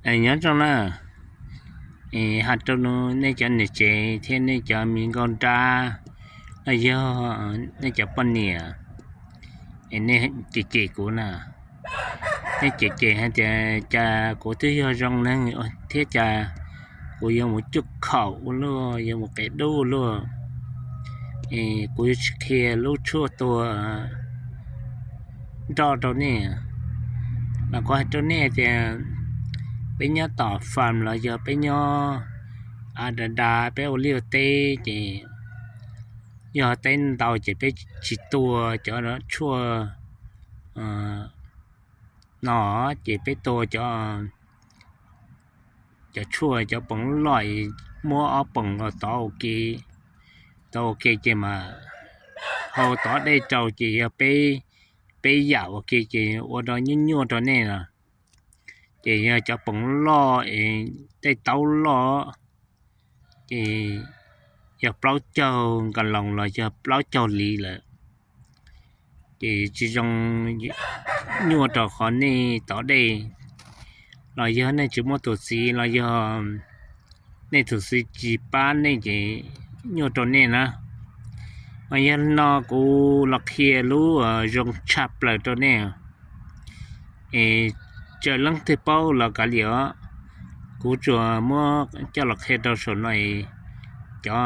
Nyob zoo na, has rau nej cov niam tsev thiab nej cov me nkauj nrab, los yog nej cov poj niam, nej cem cem kuv na, nej cem cem hais tias cas kuv twb yog zoo neeg thiab cas kuv yuav mus cuj khaum ua luaj, yuav mus qias dub ua luaj, es kuv yuav tsis qhia lub tshuaj tua nroj rau nej. Mas kuv hais rau nej tias peb nyob tom fam los yog peb nyob a da da peb ua liaj ua teb ces yog teb ntau ces peb tsis tua cov tshuaj no, ces peb tua cov, cov tshuaj cov poom loj, muab ob poom los tov ua ke, tov ua ke ces mas hau tov dej rau ces yog peb, peb yam ua ke ces ua rau nyuaj nyuaj rau nej no. Ces yog cov poom loj es tej taub loj, ces yog plaub caug nkas loos los yog plaub caug li lawm, ces tsis zoo, nyuaj rau qhov nej tov dej, los yog nej tsis muaj tus txiv los yog nej tus txiv tsis pab nej ces nyuaj rau nej na. Mas yog no kuv los qhia lub zoo tshaj plaws rau nej, es txawm leej twg paub los kav liam os. Kuv tsuas muab coj los qhia rau saum no, cov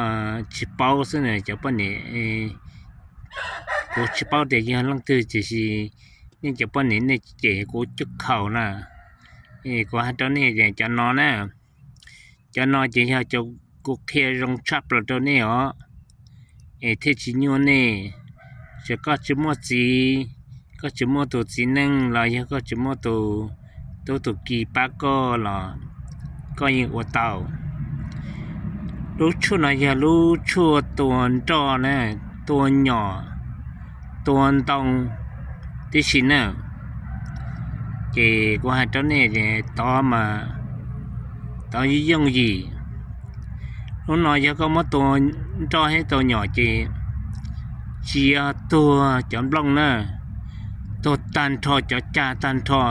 tsis paub xwb na cov poj niam. Kuv tsis paub tias yog leej twg tiam sis nej cov poj niam nej cem kuv cuj khaum na. Kuv hais rau nej tias cov no na, cov no ces yog cov kuv qhia zoo tshaj plaws rau nej os, es thiaj tsis nyuaj nej. Txawm koj tsis muaj txiv, koj tsis muaj tus txiv neej los yog koj tsis muaj tus tub tus ki pab koj los koj yeej ua tau. Lub tshuaj no yog lub tshuaj tua nroj na, tua nyom, tua ntoo tib si na. Ces kuv hais rau nej tov mas tov yooj yim. Lub no yog koj muab tua nroj thiab tua nyom ces tsis yog tuag cov nplooj na, tuag tag nrho cov cag tag nrho.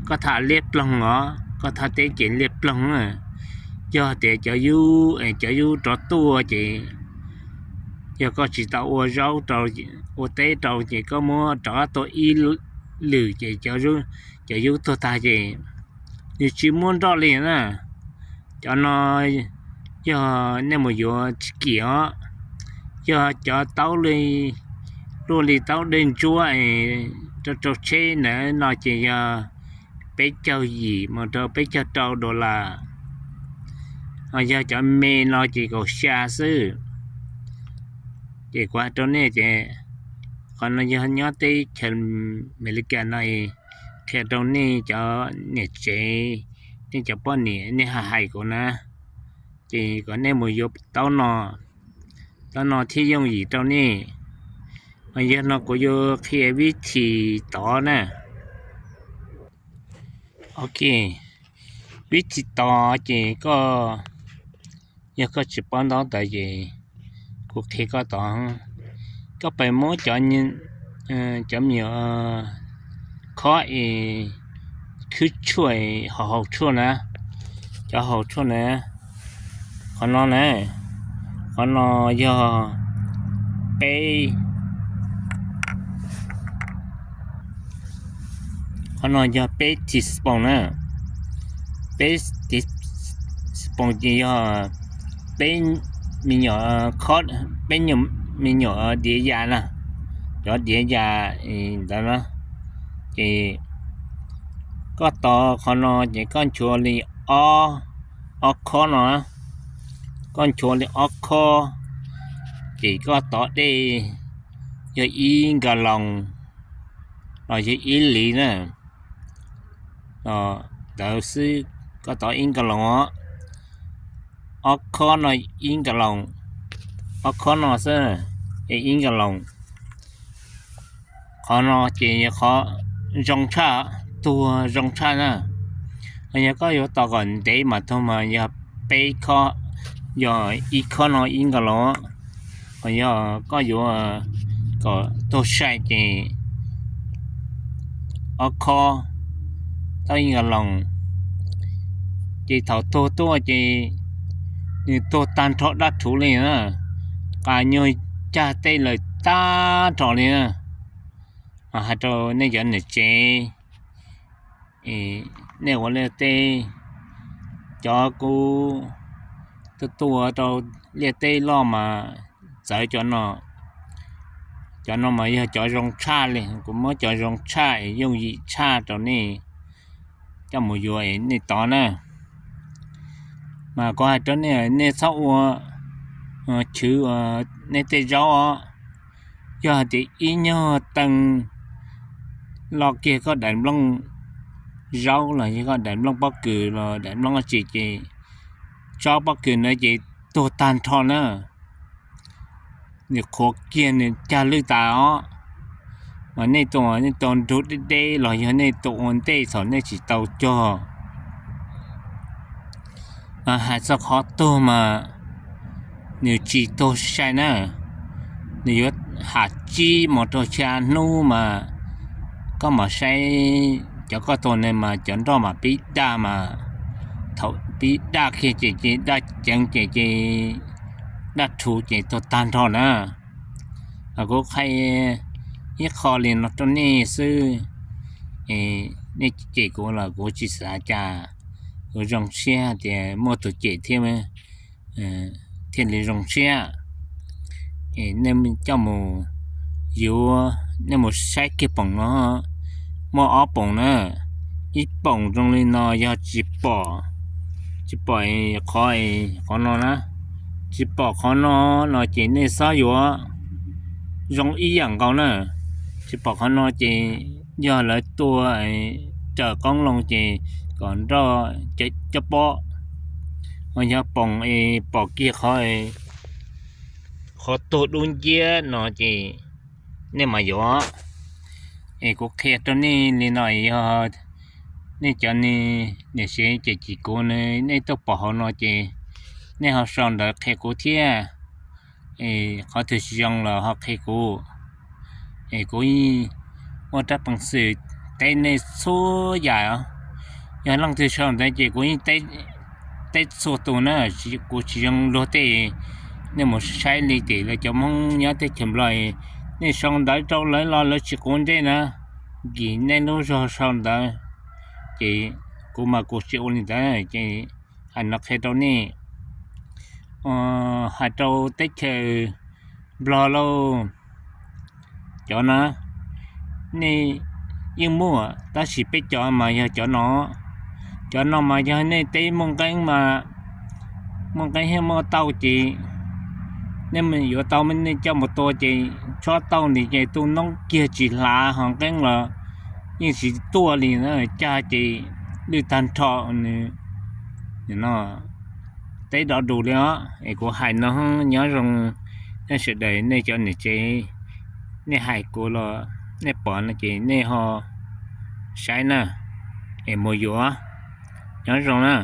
Koj tham liab ploog os, koj tham teb ces liab ploog na. Yog tias cov yub, cov yub rov tuaj ces yog koj tsis tau ua zaub rau, ua teb rau ces koj muab rov tua ib lwm ces cov yub tuag tag ces nws tsis muaj nroj li na. Cov no yog nej mus yuav tsis kim os. Yog cov taub li, luaj li taub dej ntsuab rau rau tsheb ntawd no ces yog peb caug yim mus rau peb caug rau dollar. Ho yog cov me no ces kaum xya xwb. Ces kuv hais rau nej ces qhov no yog nyob teb chaws Amelikas no, qhia rau nej cov niam tsev, nej cov poj niam nej hais hais kuv na, ces kom nej mus yuav taub no, taub no thiaj yooj yim rau nej. Mas yog no kuv yuav qhia vib thim tov na. Ok, vib thim tov ces koj, yog koj tsis paub ntaub ntawv ces kuv qhia koj tov. Koj pem muab cov, cov me nyuam khob es khwb tshuaj, hauv hauv tshuaj na, cov hauv tshuaj na, qhov no na, qhov no yog peb, qhov no yog peb teaspoon na, peb teaspoon ces yog peb me nyuam khob, peb me nyuam diav yas na, cov diav yas ntawd na. Ces koj tov qhov no ces koj nchuav li ob, ob khob no, koj nchuav li ob khob, ces koj tov dej yog ib nkas loos los yog ib liv na, ntawd xwb, koj tov ib nkas loos os. Ob khob no ib nkas loos, ob khob no xwb es ib nkas loos. Qhov no ces yog qhov zoo tshaj, tuag zoo tshaj na. Yog koj yuav tos kom ntev mas tuag mas yog peb khob, yog ib khob no ib nkas loos. Ho yog koj yuav kom tuag sai ces ob khob tau ib nkas loos. Ces thaum tuag tuaj ces nws tuag tag nrho dab rhuv li na, qas nyuag cag tej lawm tag nrho li na. Hais rau nej cov niam tsev, nej ua liaj teb, cov kuv tuaj tua rau liaj teb loj mas txawv cov no. Cov no mas yog cov zoo tshaj li, kuv muab cov zoo tshaj yooj yim tshaj rau nej coj mus yuav es nej tov na. Mas kuv hais rau nej, nej txhob ua chwv nej tej zaub os. Yog hais tias ib nyuag tee los kiag koj daim nplooj zaub los yog koj daim nplooj pob kws los daim nplooj dab tsi ces tsob pob kws ntawd ces tuag tag nrho na. Nws qhuav kiag nws cag lwj tas os. Mas nej tua, nej tua nrug deb deb los yog nej tua ua ntej thaum nej tsis tau cog. Hais txog qhov tuag mas nws tsis tuag sai sai na, nws yuav has tsib mus rau xya hnub mas koj mam saib cov koj tua ne mas cov nroj mas pib daj mas, thaum pib daj kiag ces ces daj ceev ces ces daj rhuv ces tuag tag nrho na. Kuv qhia ib qho li no rau nej xwb, nej cem kuv los kuv tsis xav cas, kuv zoo siab tias muaj tus cem thiab, thiaj li zoo siab. Nej coj mus yuav, nej mus saib kiag poom no, muaj ob poom na, ib poom zoo li no yog tsis pom, tsis pom qhov, qhov no na, tsis pom qhov no no ces nej txhob yuav, zoo ib yam nkaus na. Tsis pom qhov no ces yog lawv tua raws qoob loo ces kom nroj cov pob, ho yog poom es pom kiag qhov, qhov tuag dub nciab no ces nej mam yuav. Es kuv qhia rau nej li no, yog nej cov niam tsev cem kuv, nej tuaj pom hauv no ces nej ho sau ntawv qhia kuv thiab. Qhov twg tsis zoo los ho qhia kuv, es kuv yeej muaj rab peev xwm teb nej txhua yam. Yog leej twg sau ntawv ces kuv yeej teb txhua tus na, kuv tsis zoo luag tej. Nej mus saib li ces lawv cov Hmoob nyob teb chaws Nplog, nej sau ntawv rau lawv los lawv tsis quav ntsej na, nkim nej lub zog sau ntawv. Ces kuv mas kuv tsis ua li ntawd, ces hais no qhia rau nej, hais rau teb chaws Nplog lauj, cov no nej yeej muaj, tab sis peb cov mas yog cov no, cov no mas yog nej teb muaj nqeeb mas, muaj nqeeb thiab muaj tauj ces nej yuav tau, nej coj mus tua ces tsob tauj nti ces tu noob kiag tsis hlav, ho nqeeb los yeej tsis tuaj li, cag ces lwj tag nrho. Nws teb dov dus li os. Es kuv hais no, nyob zoo nej sawv daws, nej cov niam tsev, nej hais kuv los nej pom no ces nej ho saib na, es mus yuav, nyob zoo na.